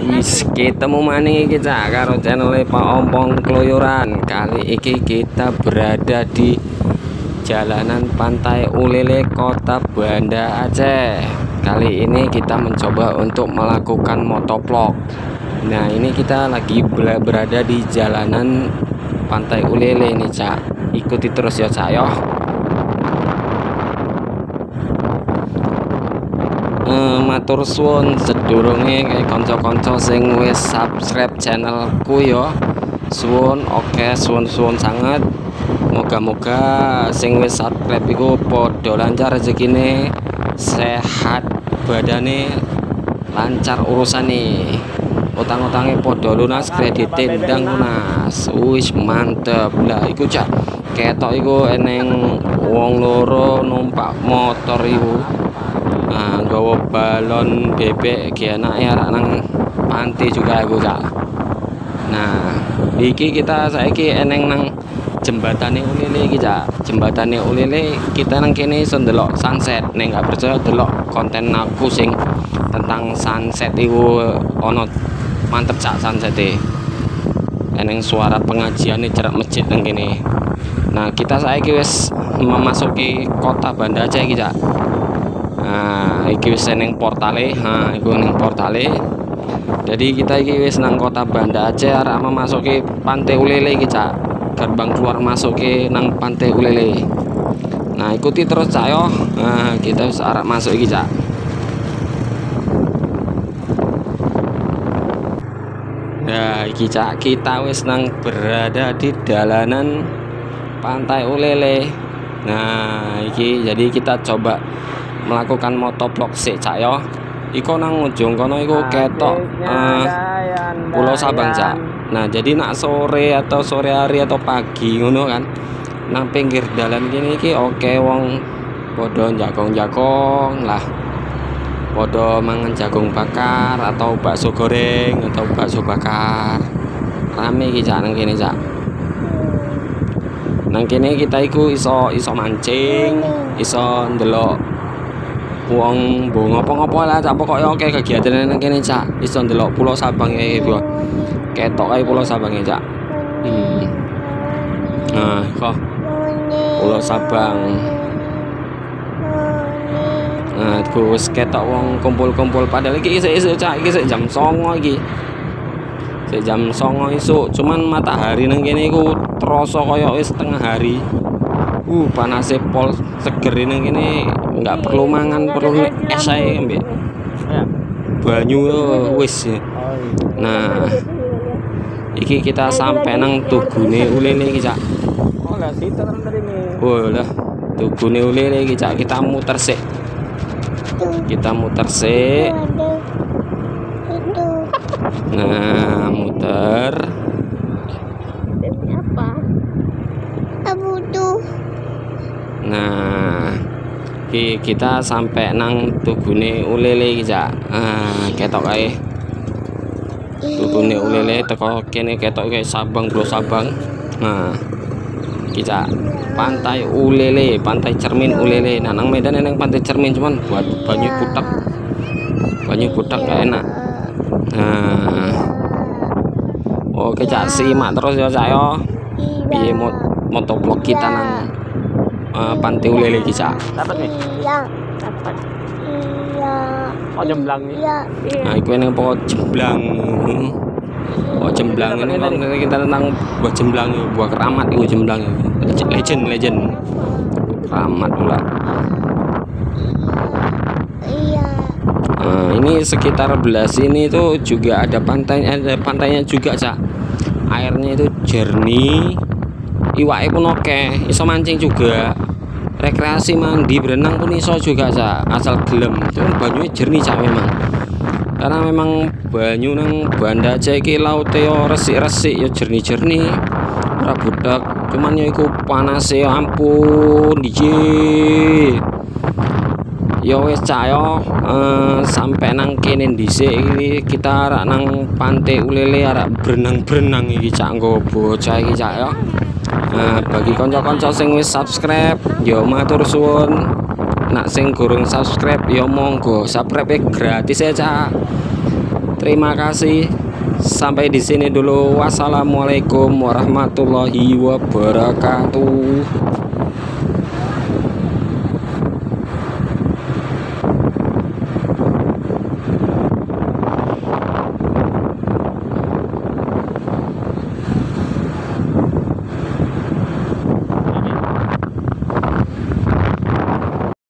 Wis ketemu maning iki Cak karo channel Pak Ompong Kloyoran. Kali iki kita berada di jalanan Pantai Ulee Lhee, Kota Banda Aceh. Kali ini kita mencoba untuk melakukan motovlog. Nah, ini kita lagi berada di jalanan Pantai Ulee Lhee ini Cak. Ikuti terus ya Cak yo. Matur suwun sedurunge kayak kanca-kanca sing wis subscribe channelku yo. Suwun, oke, suwun-suwun sangat. Moga-moga sing wis subscribe iku padha lancar rezekine, sehat badane, lancar urusane. Utang-utange padha lunas, kredite ndang lunas. Wis mantep. Lah iku Cak, ketok iku eneng wong loro numpak motor iku. Nah, nggawa balon bebek ki anake arak nang panti juga iku Cak. Nah, iki kita saiki eneng nang jembatane Ulee Lhee iki Cak. Jembatane Ulee Lhee kita nang kene iso ndelok sunset. Nek gak percaya delok konten aku sing tentang sunset iku ono mantep Cak sunsete. Eneng suara pengajiane cerak masjid nang kene. Nah, kita saiki wis memasuki kota Banda Aceh iki Cak. Nah, iki wis neng portale, ha iku neng portale. Jadi kita iki wis nang kota Banda Aceh arep memasuki Pantai Ulee Lhee iki Cak. Gerbang keluar masuk ke nang Pantai Ulee Lhee. Nah, ikuti terus Cak yo. Nah, kita wis arep masuk iki Cak. Nah, iki Cak, kita wis nang berada di dalanan Pantai Ulee Lhee. Nah, iki jadi kita coba melakukan motovlog sik Cak yo. Iku nang ujung kono iku ketok Pulau Sabang Cak. Nah, jadi nak sore atau sore hari atau pagi ngono kan, nang pinggir dalan kene iki oke wong padha jagong-jagong lah. Padha mangan jagung bakar atau bakso goreng atau bakso bakar. Rame iki Cak nang kene Cak. Nang kene kita iku iso mancing, iso ndelok wong mbok ngopo-ngopo lah Cak, pokoke oke kegiatan nang kene Cak. Iso ndelok Pulau Sabang iki bro. Ketok ae Pulau Sabang iki Cak. Nah, kok Pulau Sabang. Nah, iku wis ketok wong kumpul-kumpul padahal iki isuk-isuk Cak, iki sik jam 09.00 iki. Sik jam 09.00 isuk, cuman matahari nang kene iku terasa kaya wis setengah hari. Panase pol seger nang kene, nggak perlu mangan, perlu es ae mbek banyu wis. Nah, iki kita sampai nang Tugune Ulee Lhee iki Cak. Oh, lah situ kan tadi nih. Oh, lah Tugune Ulee Lhee iki Cak, kita muter sik. Kita muter sik. Nah, muter. Nah, kita sampai nang Tugune Ulee Lhee iki Cak. Ah, ketok kae. Tugune Ulee Lhee teko kene ketok kae Sabang, Pulau Sabang. Nah, iki Cak, Pantai Ulee Lhee, Pantai Cermin Ulee Lhee. Nah, nang Medan eneng Pantai Cermin cuman buat banyu butek. Banyu butek gak enak. Nah. Oke Cak, simak terus ya Cak yo. Piye motovlog kita nang Pantai Ulee Lhee iki Cak. Dapat nih? Iya, dapat. Iya. Oh, jemblang nih. Iya. Nah, iku eneng pokok jemblang. Oh, jemblang ini kita tentang buah jemblang, buah keramat iku jemblang. Legend, legend. Keramat pula. Iya. Nah, ini sekitar belah sini itu juga ada pantai, ada pantainya juga Cak. Airnya itu jernih. Iwake pun oke, iso mancing juga, rekreasi mandi berenang pun iso juga Cak, asal gelem. Cuman banyunya jernih Cak memang, karena memang banyu nang Banda Aceh iki laute yo resik-resik yo jernih-jernih, ora budak. Cuman yo iku panase yo ampun dije. Yo wis Cak yo, sampai nang kene dhisik iki kita arak nang Pantai Ulee Lhee arak berenang-berenang iki Cak, nggo bocah iki Cak yo. Nah, bagi kanca-kanca sing wis subscribe yo matur suwun. Nak sing gurung subscribe yo monggo, subscribe gratis ya Cak. Terima kasih. Sampai di sini dulu. Wassalamualaikum warahmatullahi wabarakatuh.